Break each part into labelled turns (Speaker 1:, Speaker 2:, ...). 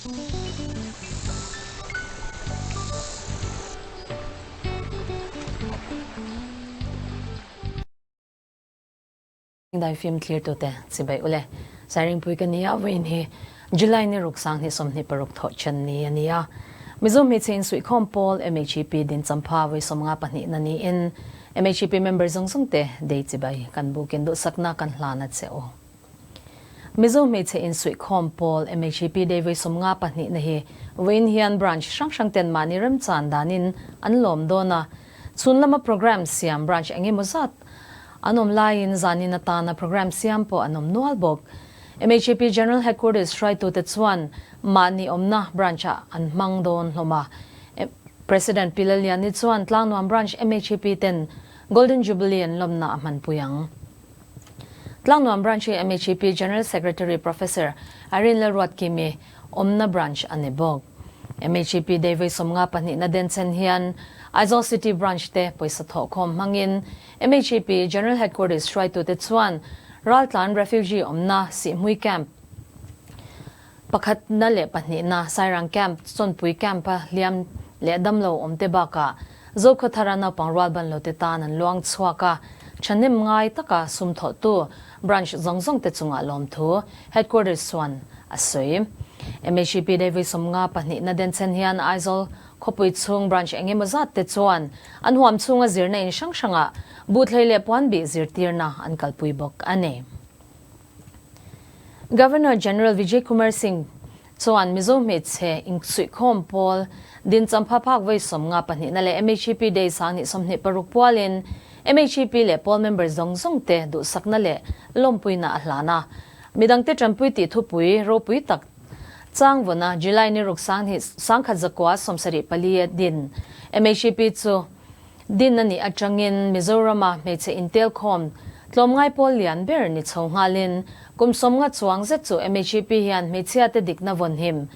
Speaker 1: Daifim thlirtute chibai ule. Sairingpui ka nia vawiin hi July ni ruk sang hnih 26 thawh then ni a ni a. Mizo hmeichhe insuihkhawm pawl MHEP din champha vawi 52 na niin MHEP member zawng zawng te dei chibai kan bukin duhsakna kan hlan a che u. Mizo hmeichhe insuihkhawm pawl MHEP dei vawi 52 na hi vawiin hian branch hrang hrang ten mahni remchan danin an lawm dawn a. Chhun lama programme siam branch engemaw zat An awm laiin zanin atana programme siam pawh an awm nual bawk. MHAP General Headquarters hruaitute chuan mahni awmna branch-ah an hmang dawn hlawm a. President Pi Lalliani chuan Tlangnuam Branch MHAP ten Golden Jubilee an lawmna a hmanpui ang. Tlangnuam Branch hi MHAP General Secretary Professor Irene Lalruatkimi awmna branch a ni bawk. MHEP Davei 52 na denchhen hian Aizawl City Branch te pawisa thawhkhawm hmangin MHEP General Headquarters hruaitute chuan raltlan refugee awmna Sihhmui Camp pakhatna leh pahnihna Sairang Camp, Chawnpui Camp-a hliam leh damlo awmte bakah Zokhawthara naupang rualban lote tan an luang chhuak a, thahnem ngai taka sum thawhtu branch zawng zawngte chungah lawmthu Headquarters chuan a sawi. MHEP Davei 52 na denchhen hian Aizawl khawpui chhung branch eng emaw zat te chuan an huam chhunga zirna in hrang hrangah buhthlei leh puanbih zirtirna an kalpui bawk a ni. Governor General Vijay Kumar Singh chuan Mizo hmeichhe insuihkhawm pawl din champha phak vawi 52 na leh MHEP Day 2026 pualin MHEP leh pawl member zawng zawng te duhsakna leh lawmpuina a hlan a. Midangte tanpui tih thupui ropui tak chang vawna July ni ruk 1974 a din MHEP chu din a nih atangin Mizorama hmeichhe intelkhawm tlawmngai pawl lian ber ni chho nghalin kum 50 chuang zet chu MHEP hian hmeichhiate dikna vawnhim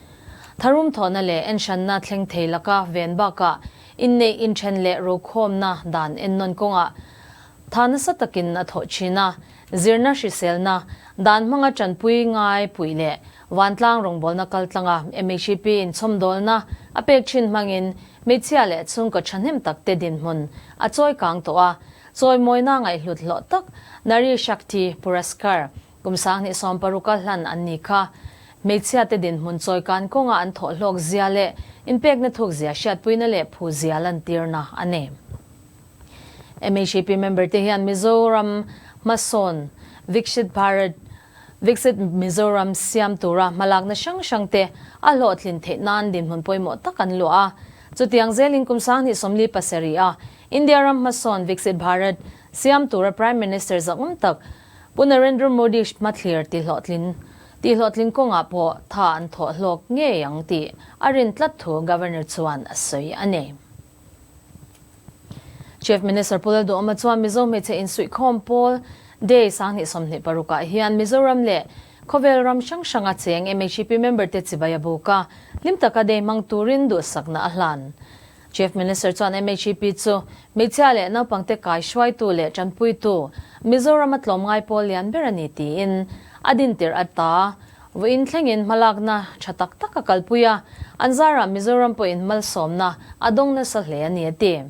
Speaker 1: tharum thawhna leh enhranna thleng thei laka ven bakah inneih inthen leh rokhawmna dan ennawn kawngah tha nasa takin a thawh thin a. Zirna hriselna, dan hmanga tanpui ngai puih leh vantlang rawngbawlna kaltlanga MHEP in chhawmdawlna a pek thin hmangin hmeichhia leh chhungkaw thahnem takte dinhmun a chawi kang tawh a, chawimawina ngaihhlut hlawh tak Nari Shakti Puraskar kum 2016 a hlan an ni kha. Hmeichhiate dinhmun chawikan kawnga an thawh hlawk zia leh inpekna thuk zia hriatpuina leh phu zia lantirna a nei. MHAP member te hian Mizoram hmasawn Viksit Bharat, Viksit Mizoram siam tura hmalakna hrang hrang te a hlawhtlin theih nan dinhmun pawimawh tak an luah a. Chutiang zelin kum 2037 a India ram hmasawn Viksit Bharat siam tura Prime Minister zahawm tak Pu Narendra Modi hmathlir tihlawhtlin tihlawhtlin kawngah pawh tha an thawh hlawk ngei ang tih a rin tlat thu Governor chuan a sawi a ni. Chief Minister Pu Lalduhawma chuan Mizo hmeichhe insuihkhawm pawl Day 2026 ah hian Mizoram leh khawvel ram hrang hranga cheng MHEP member te chibai a buk a, hlim taka day hmang turin duhsakna a hlan. Chief Minister chuan MHEP chu hmeichhia leh naupangte kai hruaitu leh tanpuitu Mizorama tlawmngai pawl lian ber a ni tiin a dintir a ta. Vawiin thlengin hmalakna tha tak tak a kalpui a, an zarah Mizoram pawhin malsawmna a dawng nasa hle a ni a ti.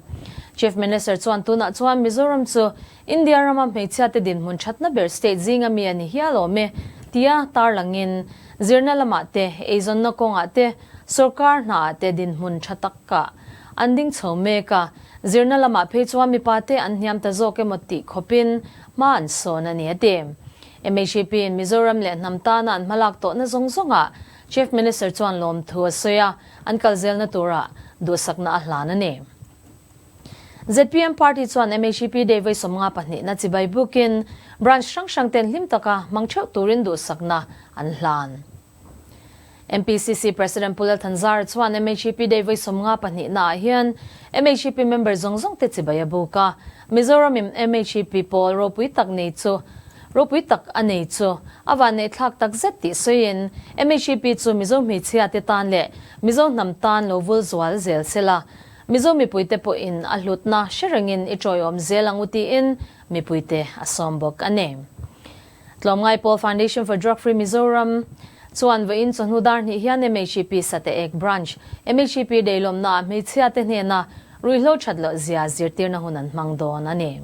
Speaker 1: Chief Minister chuan tunah chuan Mizoram chu India rama hmeichhiate dinhmun thatna ber state zinga mi a ni hial awm e tia tarlangin zirna lamah te, eizawnna kawngah te, sorkar hnaah te dinhmun tha takah an ding chho mek a, zirna lamah phei chuan mipate an hniam ta zawk emaw tih khawpin hma an sawn a ni a ti. MHAP in Mizoram leh hnam tana an hmalak tawhna zawng zawngah Chief Minister chuan lawmthu a sawi a, an kal zelna turah duhsakna a hlan a ni. Zpm party chuan MHAP Day vawi 52 na chibai bukin branch hrang hrang ten hlim taka hmang theuh turin duhsakna an hlan. MPCC President Pu Lal Thanzara chuan MHAP Day vawi 52 naah hian MHAP member zawng zawng te chibai a buk a, Mizoram in MHAP pawl ropui tak nei chu ropui tak a nei chu a vanneihthlak tak zet tih sawiin MHAP chu Mizo hmeichhia te tan leh Mizo hnam tan lo vul zual zel sela Mizo mipuite pawhin a hlutna hre rengin i tawiawm zel ang u tiin mipuite a sawm bawk a ni. Tlawmngai Pawl Foundation for Drug Free Mizoram Chuan vawiin chawhnu dar hnih hian MHEP Sateek Branch, MHEP Deilawmnaah hmeichhia te hnena ruihhlo that loh zia zirtirna hun an hmang dawn a ni.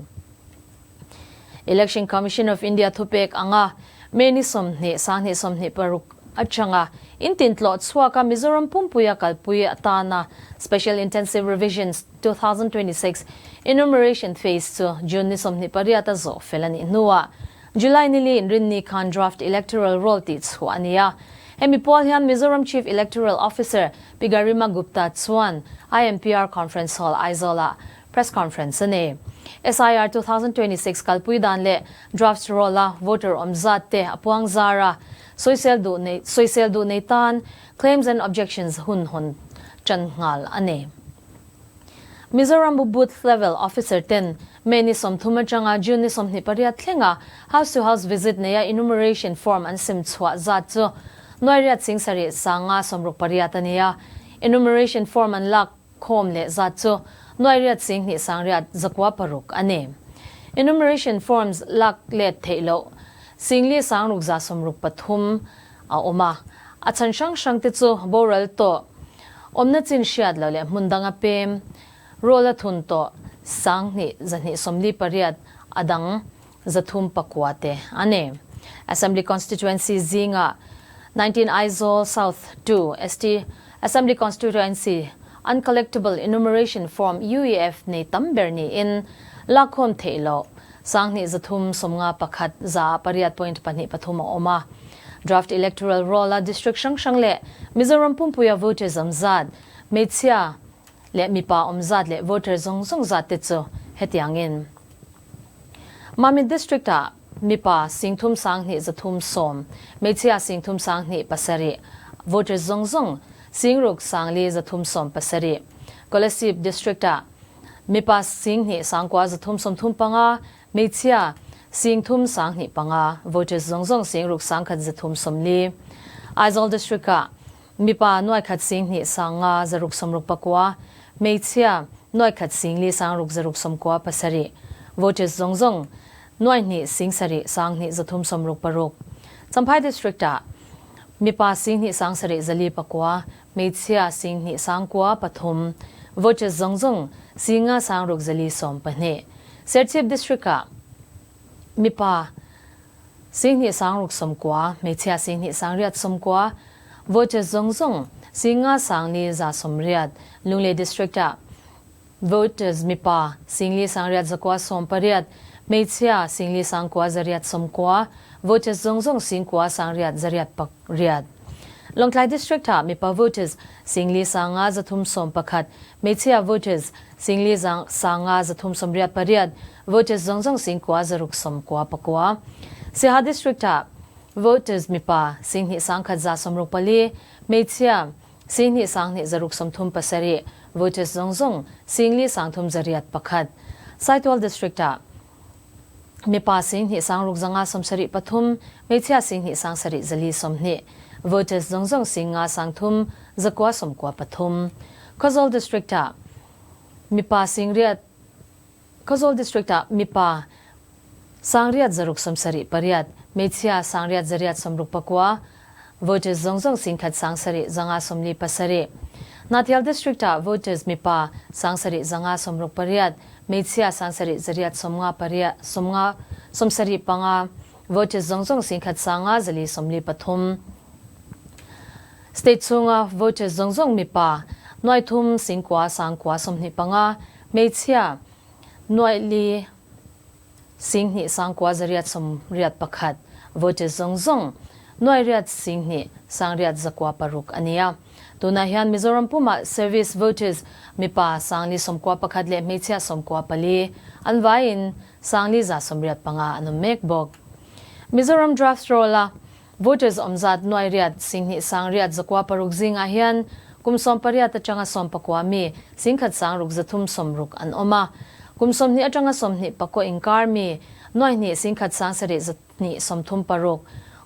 Speaker 1: Election Commission of India thupek anga May ni 20, 2026 atanga intintlawh chhuaka Mizoram pumpuia kalpui atana Special Intensive Revision 2026 Enumeration Phase chu June ni 28 a zawh fel a nih hnuah July nili inrinni khan Draft Electoral Roll tih chhuah a ni a. Hemi pawl hian Mizoram Chief Electoral Officer Pi Garima Gupta chuan IMPR Conference Hall Aizawl-ah Press Conference a nei. SIR 2026 kalpui dan leh Draft Roll-a voter awm zat te a puang zar a, sawisel duh nei sawisel duh nei tan Claims and Objections hun hawn tan nghal a nei. Mizoram bu Booth Level Officer ten May ni 30 atanga June ni 28 thlenga House to House Visit neia Enumeration Form an sem chhuah zat chu nuai riat 7 sanga 68 a ni a, Enumeration Form an lak khawm leh zat chu nuai riat 2 sang riat 9 6 a ni. Enumeration Forms lak let theih loh 4 sang ruk za 63 a awm a, a chhan hrang hrang te chu boral tawh, awmna chin hriat loh leh hmun danga pem, roll a thun tawh 2 248 a dang 309 te a ni. Assembly Constituency zinga 19 Aizawl South 2 ST Assembly Constituency Uncollectible Enumeration Form UEF nei tam ber niin lakkhawm theih loh 2351 za 8.23 a awm a. Draft Electoral Roll-a District hrang hrang leh Mizoram pumpuia voters awm zat, hmeichhia leh mipa awm zat leh voter zawng zawng zat te chu hetiangin Mamit District-ah mipa 3 sang 2 3 10, hmeichhia 3 sang 2 7, voters zawng zawng 6 sang 4 3 10 7. Kolasib District-ah mipa 2 sang 9 3 35, hmeichhia 3 sang 2 5, voters zawng zawng 6 sang 1 3 14. Aizawl District-ah mipa 1 2 sang 5 6 69, hmeichhia 1 4 sang 6 6 9 7, voters zawng zawng 2 7 sang 2 3 66. Champhai District-ah mipa 2 sang 7 4 9, hmeichhia 2 sang 9 3, voters zawng zawng 5 sang 6 4 12. Serchhip District-ah mipa 2 sang 6 9, hmeichhia 2 sang 8 9, voters zawng zawng 5 sang 4 za 8. Lunglei District-ah voters mipa 4 sang 8 9 18, hmeichhia 4 sang 9 8 9, voters zawng zawng 9 sang 8 8 8. Lawngtlai District-ah mipa voters 4 sang 5 3 11, hmeichhia voters 4 sang 5 3 8 voters zawng zawng 9 6 9 9. Siaha District-ah voters mipa 2 sang 1 za 64, hmeichhia 2 sang 2 6 3 7, voters zawng zawng 4 sang 3 8 1. Saitual District-ah mipa 2 sang 6 5 73, hmeichhia 2 sang 7 4 20, voters zawng zawng 5 sang 3 9 93. Khawzawl District-ah mipa 8 Khawzawl District-ah mipa sang 8 6 78, hmeichhia sang 8 8 69, voters zawng zawng 1 sang 7 5 47. Hnahthial District-ah voters mipa sang 7 5 68, hmeichhia sang 7 8 50 75, voters zawng zawng 1 sang 4 43. State chhunga voters zawng zawng mipa 3 9 sang 9 25, hmeichhia 4 2 sang 9 8 81, voters zawng zawng 8 2 sang 8 9 a ni a. Tunah hian Mizoram puma service voters mipa sang 4 91 leh hmeichhia 94 an vaiin sang 4 za 85 an awm mek bawk. Mizoram Draft Roll-a voters awm zat 8 2 sang 8 9 zingah hian kum 18 atanga 19 mi 1 sang 6 3 60 an awm a. Kum 20 atanga 24 inkar mi 2 1 sang 7 2 36,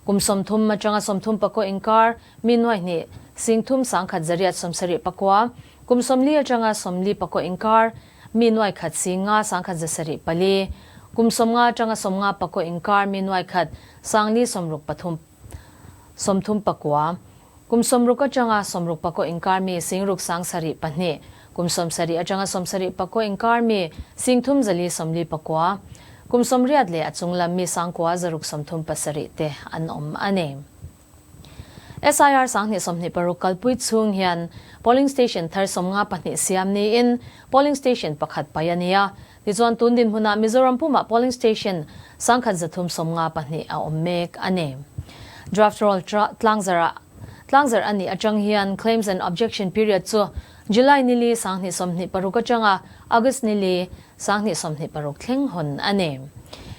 Speaker 1: kum 30 atanga 34 inkar mi 2 3 sang 1 8 79, kum 40 atanga 44 inkar mi 1 5 sang 1 4, kum 50 atanga 54 inkar mi 1 sang 4 63. 39, kum 60 atanga 64 inkar mi 60 72, kum 70 atanga 74 inkar mi 34 49, kum 80 leh a chunglam mi 9637 te an awm a ni. SIR 2026 kalpui chhung hian Polling Station thar 52 siam niin Polling Station pakhat pai a ni a. Tichuan tun dinhmunah Mizoram pumah Polling Station 1352 a awm mek a ni. Draft Roll tlangzarh tlangzarh a nih atang hian Claims and Objection Period chu July nili 2026 atanga August nili 2026 thleng hawn a ni.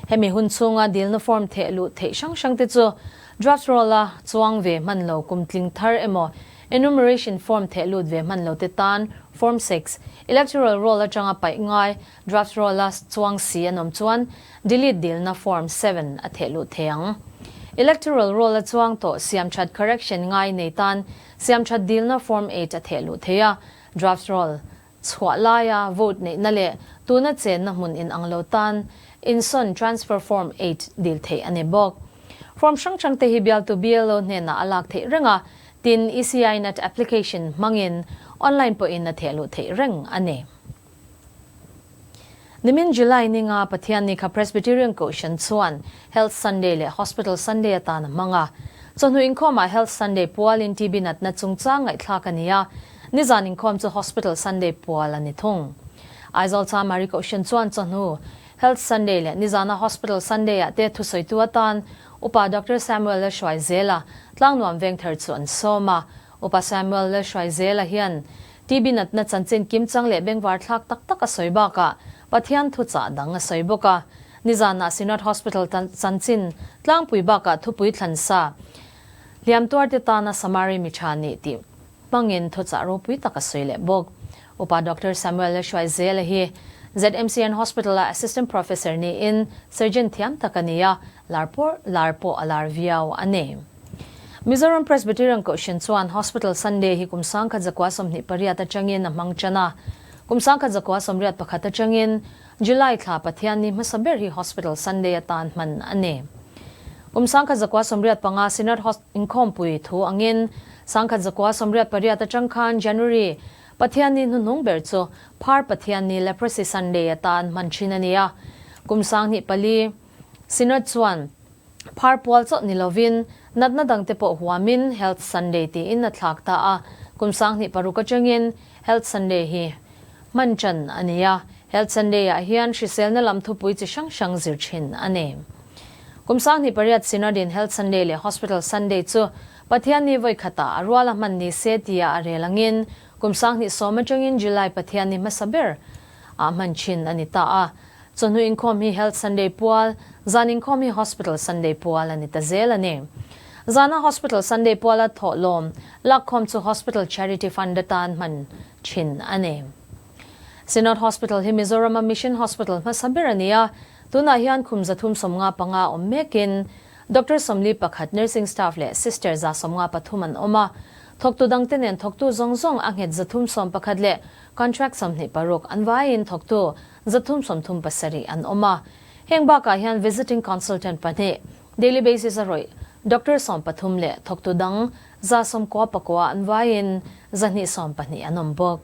Speaker 1: Hemi hun chhunga dilna form theh luh theih hrang hrang te chu Draft Roll a chuang ve hman lo kum tling thar emaw Enumeration Form theh lut ve hman lo te tan Form 6, Electoral Roll atanga paih ngai Draft Roll a chuang si an awm chuan Delete dilna Form 7 a theh lut thei ang. Electoral Roll a chuang tawh siamthat correction ngai nei tan siamthat dilna Form 8 a theh luh thei a, Draft Roll chhuah laia vote neihna leh tuna chenna hmun inang lo tan insawn transfer form 8 dil theih a ni bawk. Form hrang hrang te hi bialtu BLO hnenah a lak theih reng a, tin ECI Net application hmangin online pawhin a thehluh theih reng a ni. Nimin July ninga Pathianni kha Presbyterian Kohhran chuan Health Sunday leh Hospital Sunday atan a hmang a. Chawhnu inkhawmah Health Sunday pualin TB natna chungchang ngaihthlak a ni a, nizan inkhawm chu Hospital Sunday pual a ni thung. Aizawl Chamari Kohhran chuan chawhnu Health Sunday leh nizana Hospital Sunday ah te thusawitu atan Upa Doctor Samuel Lalhruaizela tlangnuam vengthar chu an sawm a. Upa Samuel Lalhruaizela hian TB natna chanchin kimchang leh bengvar thlak tak tak a sawi bakah Pathian thuchah dang a sawi bawk a. Nizanah Synod Hospital chanchin tlangpui bakah thupui thlansa hliam tuarte tana Samari mi tha nih tih hmangin thuchah ropui tak a sawi leh bawk. Upa Doctor Samuel Lalhruaizela hi ZMCN Hospital-a Assistant Professor niin Surgeon thiam tak a ni a, lar pawh lar pawh a lar viau a ni. Mizoram Presbyterian Kohhran chuan Hospital Sunday hi kum 1928 atangin a hmang tan a. Kum 1981 atangin July thla Pathianni hmasa ber hi Hospital Sunday atan hman a ni. Kum 1985 Synod Inkhawmpui thu angin 1988 atang khan January Pathianni hnuhnung ber chu Phar Pathianni Leprosy Sunday atan hman thin a ni a. Kum 2004 Synod chuan Phar pual chawlh ni lovin natna dangte pawh huamin Health Sunday tiin a thlak ta a, kum 2006 atangin Health Sunday hi hman tan a ni a, Health Sunday-ah hian hriselna lam thupui chi hrang hrang zir thin a ni. Kum 2008 Synod-in Health Sunday leh Hospital Sunday chu Pathianni vawi khatah a ruala hman ni se tia a rel angin kum 2010 atangin July Pathianni hmasa ber ah hman thin a ni ta a. Chawhnu inkhawm hi Health Sunday pual, zan inkhawm hi Hospital Sunday pual a ni ta zel a ni. Zana Hospital Sunday puala thawhlawm lakkhawm chu Hospital Charity Fund atan hman thin a ni. Synod Hospital hi Mizorama Mission Hospital hmasa ber a ni a, tunah hian khum 355 awm mekin Doctor 41, Nursing Staff leh Sister 153 an awm a. Thawktu dangte nen thawktu zawng zawng a nghet 311 leh Contract 26 an vaiin thawktu 337 an awm a. Heng bakah hian Visiting Consultant pahnih, daily basis a rawih Doctor 13 leh thawktu dang 99 an vaiin 212 an awm bawk.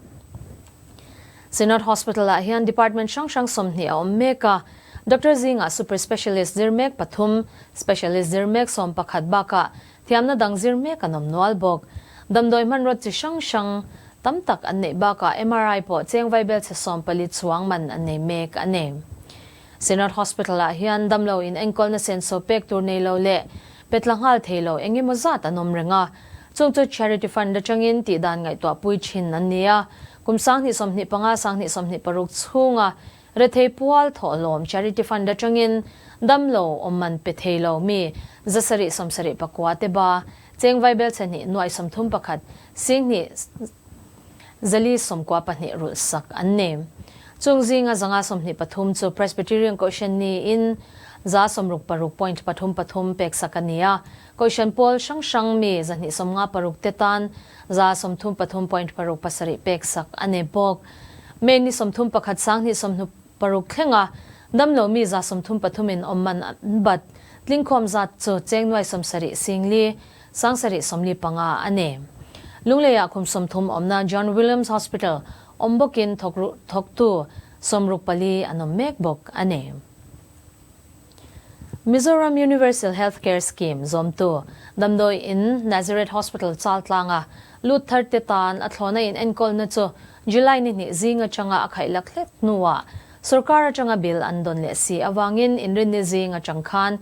Speaker 1: Synod Hospital-ah hian Department hrang hrang 20 a awm mek a, Doctor zingah Super Specialist zir mek pathum, Specialist zir mek 11 bakah thiamna dang zir mek an awm nual bawk. Damdawi hmanraw chi hrang hrang tam tak an neih bakah MRI pawh cheng vaibelchhe 14 chuang man an nei mek a ni. Synod Hospital-ah hian damlo in enkawlna senso pek tur nei lo leh petla nghal thei lo eng emaw zat an awm reng a, chung chu Charity Fund atangin tihdan ngaihtuahpui thin an ni a. Kum 2025, 2026 chhunga rethei pual thawhlawm Charity Fund atangin damlo awm man pe thei lo mi 779 te ba cheng vaibelchhe hnih nuai 31 singhnih 492 rulh sak an ni. Chung zinga 123 chu Presbyterian Kohhran niin 66.33 pek sak a ni a. Kohhran pawl hrang hrang mi 256 te tan 33.67 pek sak a ni bawk. May ni 31 2026 thlenga damlo mi 133 in awm man an bat tlingkhawm zat chu cheng nuai 70 singli. 75 a ni. Lungleiah kum 30 awmna John Williams Hospital awm bawkin thawktu 64 an awm mek bawk a ni. Mizoram Universal Health Care Scheme zawmtu damdawi in Nazareth Hospital Chaltlanga lut thar te tan a thlawna in enkawlna chu July ni hnih zing atanga a khaihlak hlek hnuah sorkar atanga bill an dawn leh si avangin inrinni zing atang khan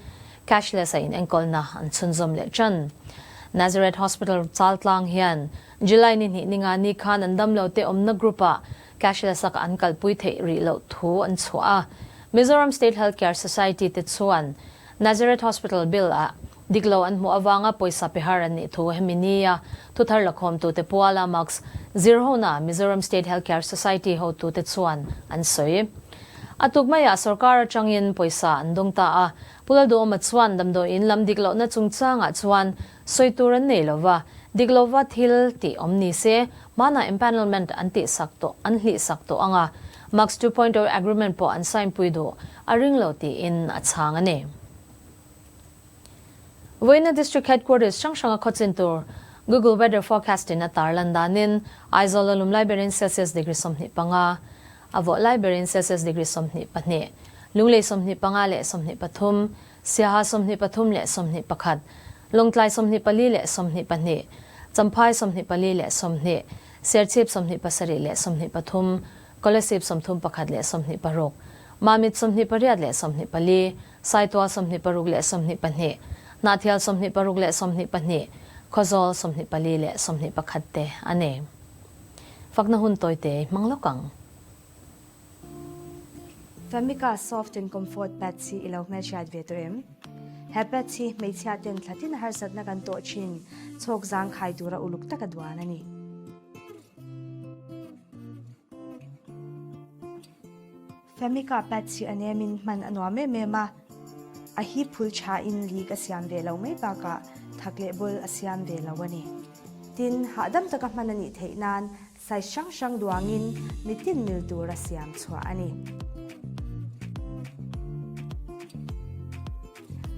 Speaker 1: cashless a in enkawlna an chhunzawm leh tan. Nazareth Hospital Chaltlang hian July ni hnih ninga ni khan an damlo te awmna group ah Cashless a an kalpui theih rih loh thu an chhuah a. Mizoram State Health Care Society te chuan Nazareth Hospital bill ah dik lo an hmuh avanga pawisa pe har an nih thu hemi nia thuthar lakhawmtute puala Max Zirhona Mizoram State Health Care Society hotute chuan an sawi. A tuk maiah sorkar atangin pawisa an dawng ta a, Pu Lalduhawma chuan damdawiin lam dik lohna chungchangah chuan sawi tur an nei lova, dik lova thil tih awm ni se Hmanah empanelment an tihsak tawh, an hlihsak tawh ang a, Max 2.0 agreement pawh an sign pui duh a ring lo tiin a chhang a ni. Vawiina District Headquarters hrang hranga khawchin tur Google Weather Forecast in a tarlan danin Aizawl a lum lai berin Celsius degree 25, a vawh lai berin Celsius degree 22, Lunglei 25 leh 23, Siaha 23 leh 21, Lawngtlai 24 leh 22, Champhai 24 leh 20, Serchhip 27 leh 23, Kolasib 31 leh 26, Mamit 28 leh 24, Saitual 26 leh 22, Hnahthial 26 leh 22, Khawzawl 24 leh 21 te a ni. Fakna hun tawite hmang lawk ang.
Speaker 2: Famika Soft and Comfort Pads hi i lo hmelhriat ve tawh em? He pads hi hmeichhia ten thlatin harsatna kan tawh thin chhawk zangkhai tura uluk taka duan a ni. Famika pads hi a nemin hman a nuam em em a, a hip phul thain leak a siam ve lo mai bakah thak leh bul a siam ve lo a ni. Tin, hahdam taka hman a nih theih nan Size hrang hrang duangin mitin mil tura siam chhuah a ni.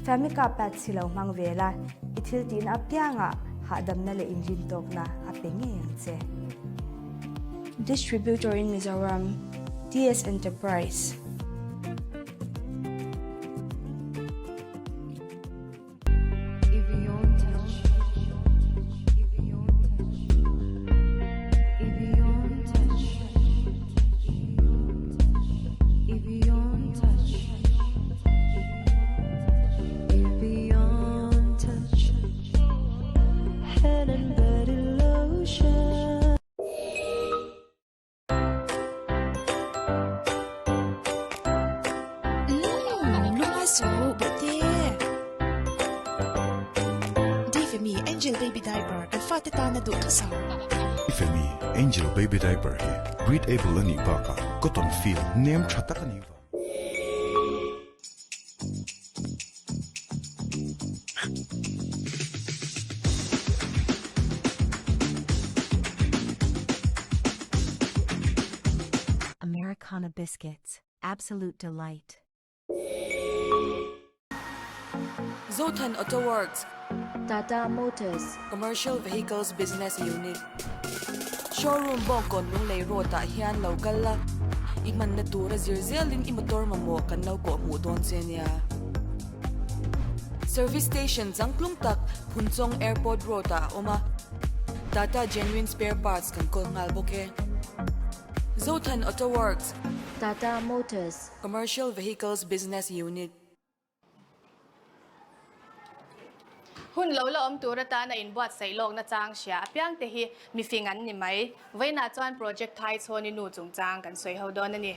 Speaker 2: Famika pads hi lo hmang ve la, i thil tihna apiangah hahdamna leh inrintawkna a pe ngei ang che. Distributor in Mizoram, TS Enterprise.
Speaker 3: Lungai su bawhte. Difemi Angel Baby Diaper kan fate tana duh thusam.
Speaker 4: Difemi Angel Baby Diaper hi breathable a nih bakah cotton feel nem tha tak a nih vang.
Speaker 5: Americana Biscuits, absolute delight.
Speaker 6: Zothan Auto Works.
Speaker 7: Tata Motors.
Speaker 6: Commercial Vehicles Business Unit. Showroom Bawngkawn Lunglei Road ah hian lo kal la, i hmanna tura zir zelin i motor mamawh kan lo kawh hmuh dawn che nia. Service Station changtlung tak Phunchawng Airport Road ah a awm a, Tata Genuine Spare Parts kan kawl nghal bawk e. Zothan Auto Works.
Speaker 7: Tata Motors.
Speaker 6: Commercial Vehicles Business Unit.
Speaker 8: Hun lo la awm tur atana inbuatsaih lawkna chang hria apiangte hi mifing an ni mai. Vawiinah chuan Project Thai Chhawni nu chungchang kan sawi ho dawn a ni.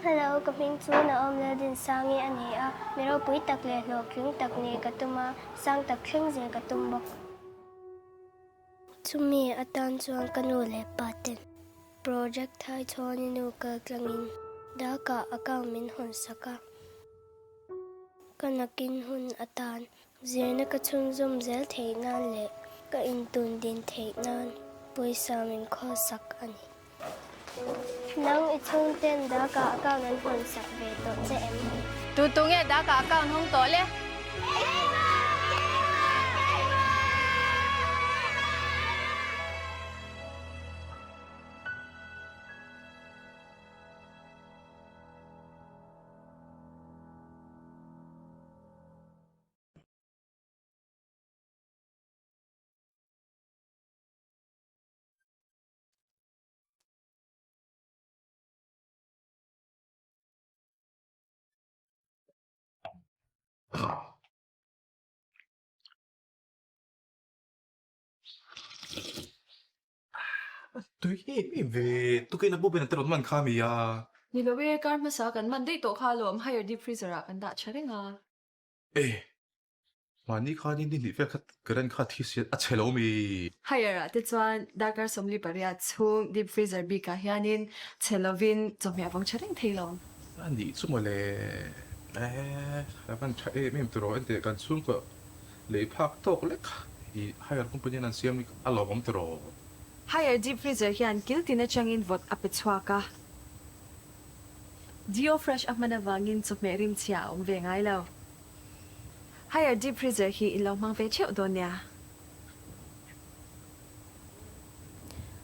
Speaker 9: Hello, ka hming chu Naom Laldinsangi a ni a, mi ropui tak leh hlawhtling tak nih ka tum a, sang tak thleng zel ka tum bawk. Chumi atan chuan ka nu leh pa ten Project Thai Chhawni nu kal tlangin Dhaka account min hawn sak a. Ka nakin hun atan zirna ka chhunzawm zel theih nan leh ka intun din theih nan pawisa min khawl sak a ni. Nang i chhungten Dhaka account an hawn sak ve tawh che em?
Speaker 8: Tu tu nge dak ah account hawng tawh le?
Speaker 10: Tui em em ve, tukin a bu ben a te rawn man kha mi a.
Speaker 11: Ni lo e, kar hmasa kan man daih tawh kha alawm, higher deep freezer ah kan dah tha reng a.
Speaker 10: E, mahni khanin ni hnih vel kha current kha thi siat a chhe lo mi.
Speaker 11: Higher ah te chuan darkar 48 chhung deep freezer bik ah hianin chhe lovin chawhmeh a vawng tha reng thei lo.
Speaker 10: A nih chu mawle, e, a van tha em em tiraw enteh kan chhungkaw lei phak tawk lek i higher company an siam hi a lawmawm tiraw.
Speaker 11: Higher deep freezer hian kil tin atangin vawt a pe chhuak a. Dio Fresh a hman avangin chawhmeh rimchhia a awm ve ngai lo. Haier deep freezer hi in lo hmang ve theuh dawn nia.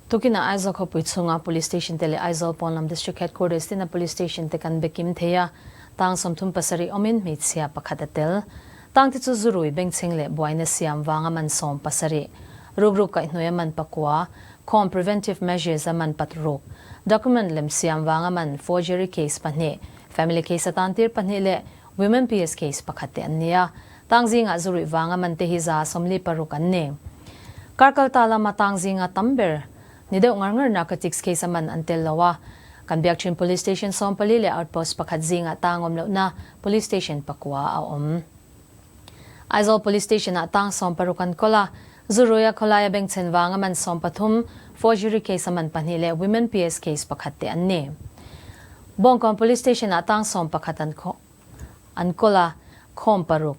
Speaker 1: Tukinah Aizawl khawpui chhunga Police Station te leh Aizawl pawnlam District Headquarters tina Police Station te kan be kim thei a, tang 37 awmin hmeichhia pakhat a tel. Tang te chu zurui, bengchheng leh buaina siam vanga man 70, rukruk kaihhnuaia man pakua, Khawm preventive measures a man pat ruk, document lem siam vanga man forgery case pahnih, family case atan tir pahnih leh women PS case pakhat te an ni a. Tang zingah zuruih vanga man te hi 46 an ni. Karkal ta lama tang zinga tam ber ni deuh ngar ngar narcotics case a man an tel lo a. Kan biak thin police station 14 leh outpost pakhat zingah tang awm lohna police station pakua a awm. Aizawl Police Station ah tang 60 an kawl a, Zuruia khawlaia bengchhen vanga man 13, forgery case a man pahnih leh women PS case pakhat te an ni. Bawngkawn Police Station ah tang 11 an an kawl a, khawm paruk,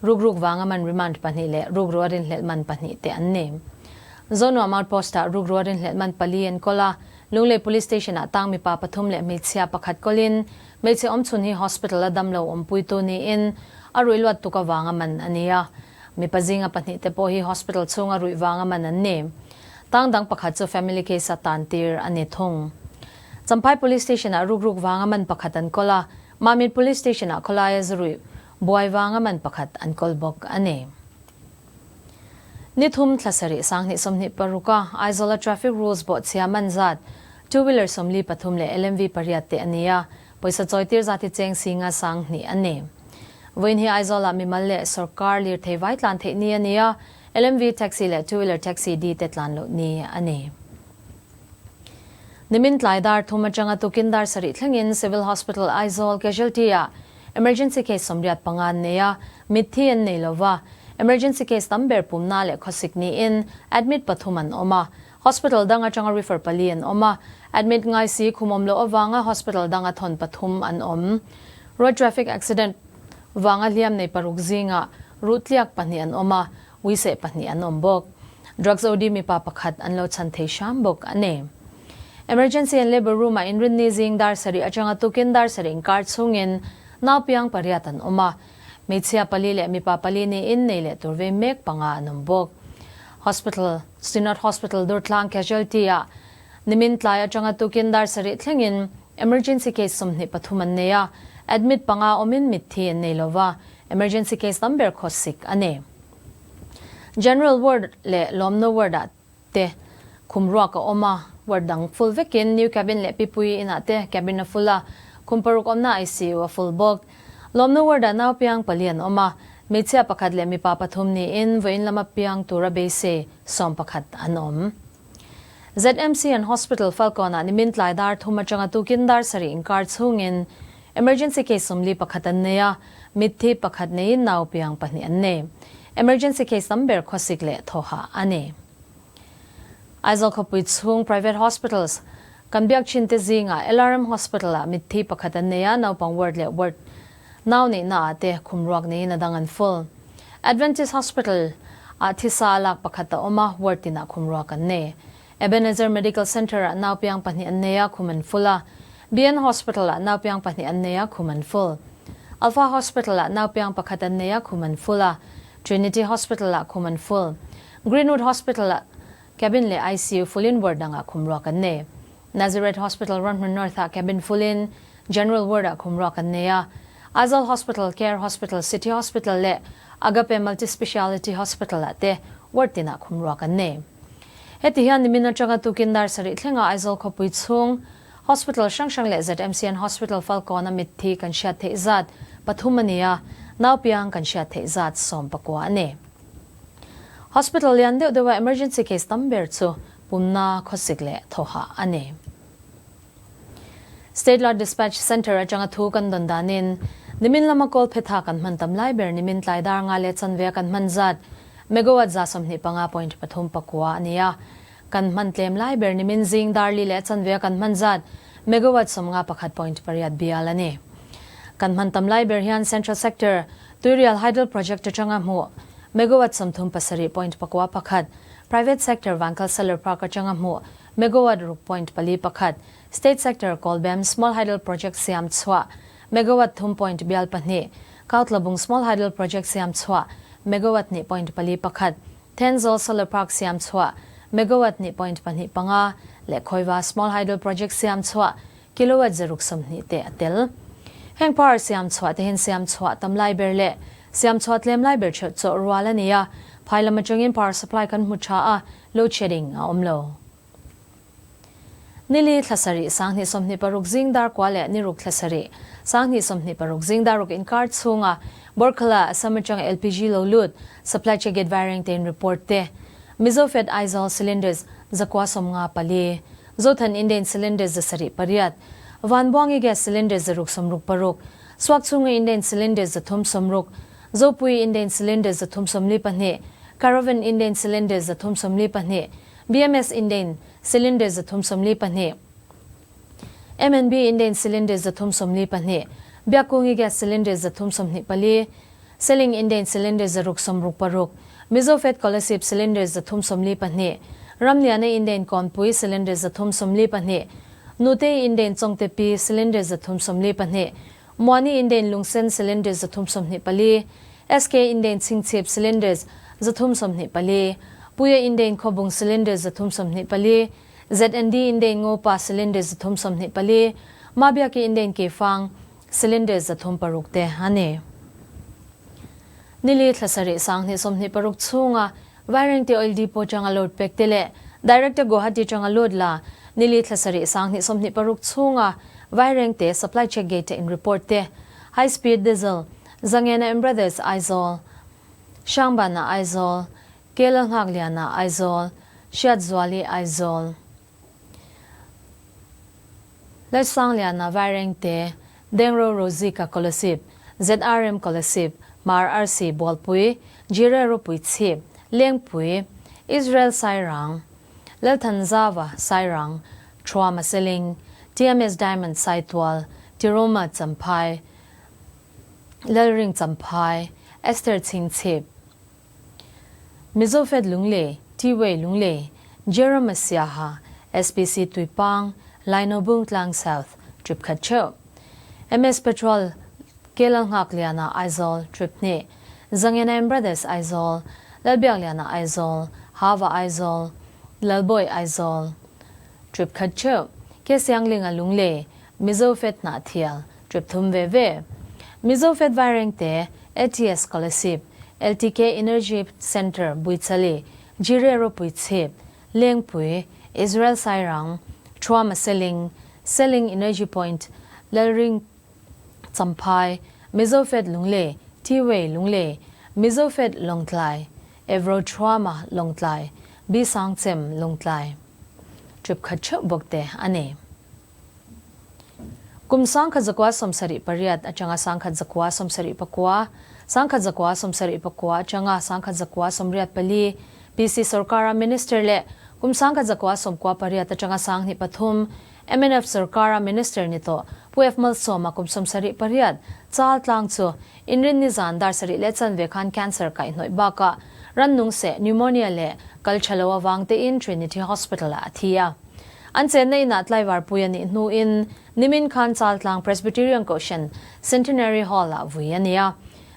Speaker 1: rukruk vanga man remand pahnih leh rukru a rinhlelh man pahnih te an ni. Zonuam Outpost ah rukru a rinhlelh man pali an kawl a, Lunglei Police Station ah tang mipa pathum leh hmeichhia pakhat kawlin Hmeichhe awmchhun hi hospital a damlo awmpuitu niin a ruih luat tuk avanga man a ni a. Mipa zinga pahnih te pawh hi hospital chhunga ruih vanga man an ni. Tang dang pakhat chu family case a tan tir a ni thung. Champhai Police Station ah rukruk vanga man pakhat an kawl a, Mamit Police Station ah khawlaia zu ruih buai vanga man pakhat an kawl bawk a ni. Ni thum thla sarih 2026 a Aizawl-a traffic rules bawhchhia man zat two wheeler 43 leh LMV pariat te a ni a, pawisa chawitir zat hi cheng singa 2000 a ni. Vawiin hi Aizawl-ah mimal leh sawrkar lirthei vai tlan theih ni a ni a, LMV taxi leh two wheeler taxi di te tlan loh ni a ni. Nimin tlai dar thum atanga tukin dar sarih thlengin Civil Hospital Aizawl casualty-ah Emergency case 85 an nei a, mitthi an nei lo va. Emergency case tam ber pumna leh khawsik niin admit pathum an awm a. Hospital dang atanga refer pali an awm a. Admit ngai si khum awm loh avanga hospital danga thawn pathum an awm. Road traffic accident vanga hliam nei paruk zingah ruh tliak pahnih an awm a, uiseh pahnih an awm bawk. Drugs OD mipa pakhat an lo chhan thei hram bawk a ni. Emergency and Labour Room ah inrinni zing dar sarih atanga tukin dar sarih inkar chhungin nau piang pariat an awm a. Hmeichhia pali leh mipa pali niin nei leh tur vei mek panga an awm bawk. Hospital, Synod Hospital Durtlang Casualty ah nimin tlai atanga tukin dar sarih thlengin emergency case 23 an nei a, admit panga awmin mitthi an nei lova, emergency case tam ber khawsik a ni. General Ward leh Lawmna Ward ah te khum ruak a awm a, ward dang full vekin new cabin leh pipui inah te cabin a full a, khum paruk awmna ICU a full bawk. Lawmna ward ah nau piang pali an awm a, hmeichhia pakhat leh mipa pathum niin vawiin lama piang tura beisei 11 an awm. ZMC and Hospital Falkawn ah nimin tlai dar thum atanga tukin dar sarih inkar chhungin emergency case 41 an nei a, mitthi pakhat neiin nau piang pahnih an nei. Emergency case tam ber khawsik leh thawha a ni. Aizawl khawpui chhung private hospitals kan biak thin te zingah LRM Hospital ah mitthi pakhat an nei a, naupang ward leh ward nau neihna ah te khum ruak neiin a dang an full. Adventist Hospital ah thisa a lak pakhat a awm a, ward tinah khum ruak an nei. Ebenezer Medical Centre ah nau piang pahnih an nei a, khum an full a. BN Hospital ah nau piang pahnih an nei a, khum an full. Alpha Hospital-ah naupiang pakhat an nei a, khum an full a. Trinity Hospital-ah khum an full. Greenwood Hospital-ah cabin leh ICU full-in ward dangah khum ruak an nei. Nazareth Hospital Ramhmun North-ah cabin full-in General Ward-ah khum ruak an nei a. Aizawl Hospital, Care Hospital, City Hospital leh Agape Multi-Speciality Hospital-ah te ward tinah khum ruak an nei. Heti hian nimin atanga tukin dar sarih thlenga Aizawl khawpui chhung Hospital hrang hrang leh ZMCN Hospital Falkawn a mitthi kan hriat theih zat pathum a ni a, naupiang kan hriat theih zat 19 a ni. Hospital lian deuh deuha emergency case tam ber chu pumna khawsik leh thawhah a ni. State Large Dispatch Centre atanga thu kan dawn danin nimin lama kawl phetha kan hman tam lai ber nimin tlai dar nga leh chanve a kan hman zat megawatt 25.39 a ni a. Kan hman tlem lai ber nimin zing dar li leh chanve a kan hman zat megawatt 51.8 bial a ni. Kan hman tam lai ber hian Central Sector Tuirial Hydel Project atanga hmuh megawatt 37.91, Private Sector Vankal Solar Park atanga hmuh megawatt 6.41, State Sector Kawlbem Small Hydel Project siam chhuah megawatt thum point bial pahnih, Kautlabung Small Hydel Project siam chhuah megawatt 2.41, Thenzawl Solar Park siam chhuah megawatt 2.25 leh Khawiva Small Hydel Project siam chhuah kilowatt 620 te a tel. Heng power siam chhuah te hian siam chhuah tam lai ber leh siam chhuah tlem lai ber theuh chawh rual a ni a, phai lam atangin power supply kan hmu tha a, load shedding a awm lo. Nili thla sarih 2026 zing dar kua leh niruk thla sarih 2026 zing dar ruk inkar chhunga Borkhala Assam atanga LPG lo lut supply check gate vaireng tein report te Mizofed Aizawl cylinders 154, Zothan Indane cylinders 78, Vanbuangi gas cylinders 666, Suakchhunga Indane cylinders 360, Zopui Indane cylinders 342, Caravan Indane cylinders 342, BMS Indane cylinder 342, MNB Indane cylinder 342, Biakkungi gas cylinder 324, Seling Indane cylinder 666, Mizofed Kolasib cylinder 342, Ramliana Indane Kawnpui cylinder 342, Nutei Indane Chawngtepi cylinder 342, Muani Indane Lungsen cylinder 324, SK Indane Chhingchhip cylinders 324, Puia Indane Khawbung cylinder 324, ZND Indane Ngopa cylinder 324, Mabiaki Indane Keifang cylinder 306 te a ni. Nili thla sarih 2026 chhunga Vairengte Oil Depot tanga load pek te leh Director Guwahati tanga load la nili thla sarih 2026 chhunga Vairengte Supply Check Gate in report te High Speed Diesel Zangena and Brothers Aizawl Hrangbana Aizawl Kela Nghakliana Aizawl Hriatzuali Aizawl Lalsangliana Vairengte Dengro Rozika Kolasib ZRM Kolasib Hmar Arsi Bualpui Jire Ropui Chhip Lengpui Israel Sairang Lalthanzava Sairang Thuama Seling TMS Diamond Saitual Tiruma Champhai Lalring Champhai Esther Chhingchhip Mizofed Lunglei T-Way Lunglei Jerome Siaha SPC Tuipang Lino Bungtlang South trip khat theuh MS Petrol Kelalnghakliana Aizawl trip hnih Zangenai Brothers Aizawl Lalbiakliana Aizawl Hava Aizawl Lalbawi Aizawl trip khat theuh Kesianglinga Lunglei Mizofed Hnahthial trip thum ve ve Mizofed Vairengte ATS Kolasib LTK Energy Centre Buichali Jire Ropui Chhip Lengpui Israel Sairang Thuama Seling Seling Energy Point Lalring Champhai Mizofed Lunglei T-Way Lunglei Mizofed Lawngtlai Evro Thuama Lawngtlai B Sangchem Lawngtlai Trip khat theuh bawk te a ni. Kum 1978 atanga 1979, 1974 atanga 1984 PC sorkara minister leh kum 1998 atanga 2003 mnf sorkara minister ni tawh Pu F Malsawma kum 78 chal tlang chu inrinni zan dar sarih leh chanve khan cancer kaihhnawih bakah rannung seh pneumonia leh kal tha lo avang tein Trinity Hospital-ah a thi a. An chenna inah tlaivarpui a nih hnuin nimin khan Chaltlang Presbyterian Kohhran Centenary Hall-ah vui a ni a.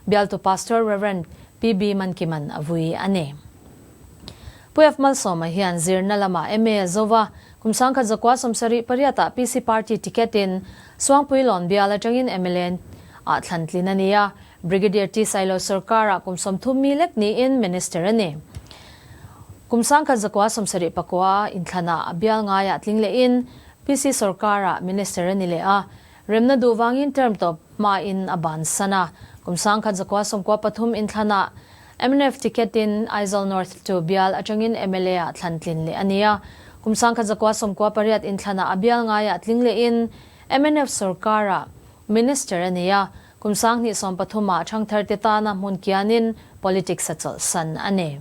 Speaker 1: Bialtu Pastor Rev. PB Mankiman a vui a ni. Pu F. Malsawma hian zirna lamah MA a zo va, kum 1978 ah PC Party ticket in Suangpui Lawn bial atangin mla ah thlan tlin a ni a, Brigadier T. Sailo sorkar ah kum 30 mi lek niin Minister a ni. Kum 1979 inthlanah a bial ngaiah tling lehin PC sorkar ah Minister a ni leh a, Remna duh vangin term tawp hmain a bansan a, kum 1993 inthlanah mnf ticket in Aizawl North to bial atangin mla ah thlan tlin leh a ni a, kum 1998 inthlanah a bial ngaiah tling lehin mnf sorkarah Minister a ni a, kum 2013 ah thangthar te tana hmun kianin politics a chawlhsan a ni.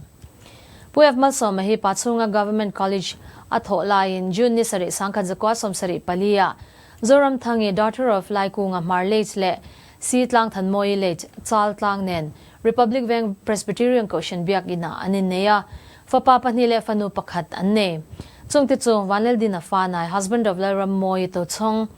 Speaker 1: Pu F. Malsawma hi Pachhunga Government College a thawh laiin June ni sarih 1974 ah Zoramthangi Daughter of Laikunga Hmar Late leh Si Tlangthanmawii Late Chal Tlang nen Republic Veng Presbyterian Kohhran Biakinah an innei a, fapa pahnih leh fanu pakhat an nei. Chungte chu Vanleldina Fanai, husband of Lalrammawii Tochhawng,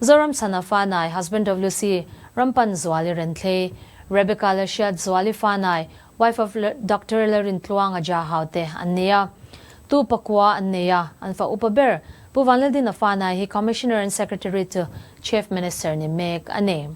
Speaker 1: Zoramchhana Fanai, husband of Lucy Rampanzuali Renthlei, Rebecca Lalhriat Zuali Fanai, wife of Doctor Lalrintluanga Jahau te an ni a. Tu pakua an nei a, an fa upa ber Pu Vanlaldina Fanai hi Commissioner and Secretary to Chief Minister ni mek a ni.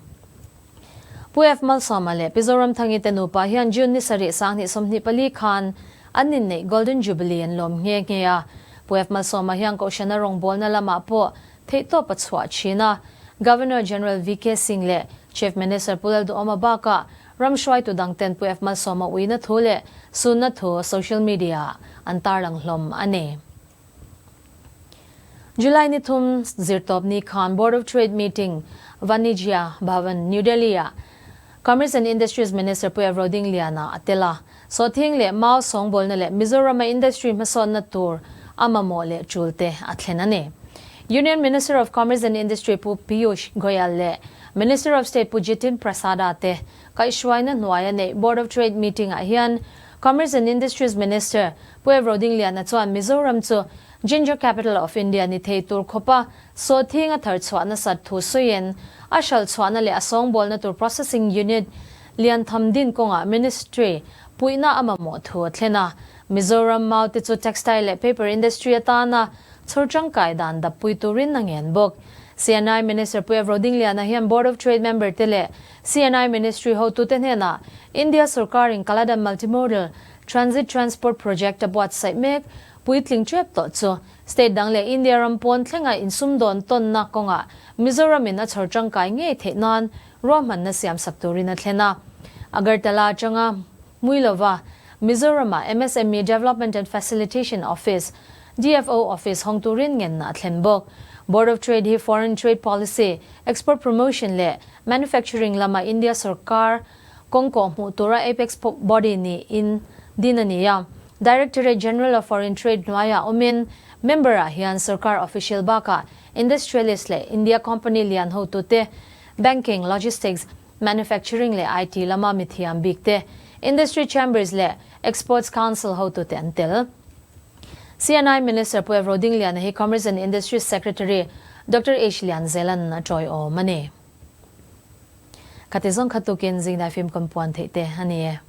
Speaker 1: Pu F. Malsawma leh Pi Zoramthangi te nupa hian June ni sarih 2024 khan an inneih Golden Jubilee an lawm nghe nghe a. Pu F. Malsawma hian Kohhrana rawngbawlna lamah pawh theihtawp a chhuah thin a. Governor General VK Singh leh Chief Minister Pu Lalduhoma bakah ram hruaitu dangten Pu F. Malsawma uina thu leh sunna thu social media-ah an tarlang hlawm a ni. July ni thum zirtawpni khan Board of Trade meeting Vanijya Bhavan, New Delhi-ah Commerce and Industries Minister Pu F. Rodingliana a tel a. Sawhthing leh mau sawngbawlna leh Mizorama industry hmasawnna tur a mamawh leh tul te a thlen a ni. Union Minister of Commerce and Industry Pu Piyush Goyal leh Minister of State Pu Jitin Prasada te kaihhruaina hnuaia neih Board of Trade meeting-ah hian Commerce and Industries Minister Pu F. Rodingliana chuan Mizoram chu Ginger Capital of India ni thei tur khawpa sawhthing a thar chhuah nasat thu sawiin a hral chhuahna leh a sawngbawlna tur processing unit lian tham din kawngah Ministry puihna a mamawh thu a thlen a. Mizoram mau te chu textile leh paper industry atana chhawr tangkai dan dap pui turin a ngen bawk. CNI Minister Pu F. Rodingliana hian Board of Trade member te leh CNI Ministry hotute hnenah India sorkarin Kaladan Multimodal Transit Transport Project a buatsaih mek puitling tep tawh chu state dang leh India ram pawn thlenga insumdawn tawnna kawngah Mizoramin a chhawr tangkai ngei theih nan ruahmanna siamsak turin a thlen a. Agartala atanga Muilova, Mizorama MSME Development and Facilitation Office, DFO Office, hawng turin ngenna a thlen bawk. Board of Trade hi Foreign Trade Policy, Export Promotion leh Manufacturing lama India sorkar kawng kawh hmuh tura apex body niin din a ni a. Directorate General of Foreign Trade hnuaiah awmin member-ah hian sorkar official bakah industrialist leh India company lian hotute, banking, logistics, manufacturing leh IT lama mithiam bik te, industry chambers leh exports council hotute an tel. CNI Minister Pu F. Rodingliana hi Commerce and Industries Secretary Doctor H. Lianzelan a tawiawm a ni. Khati zawng kha tukin zingdai fim kan puan theih te a ni e.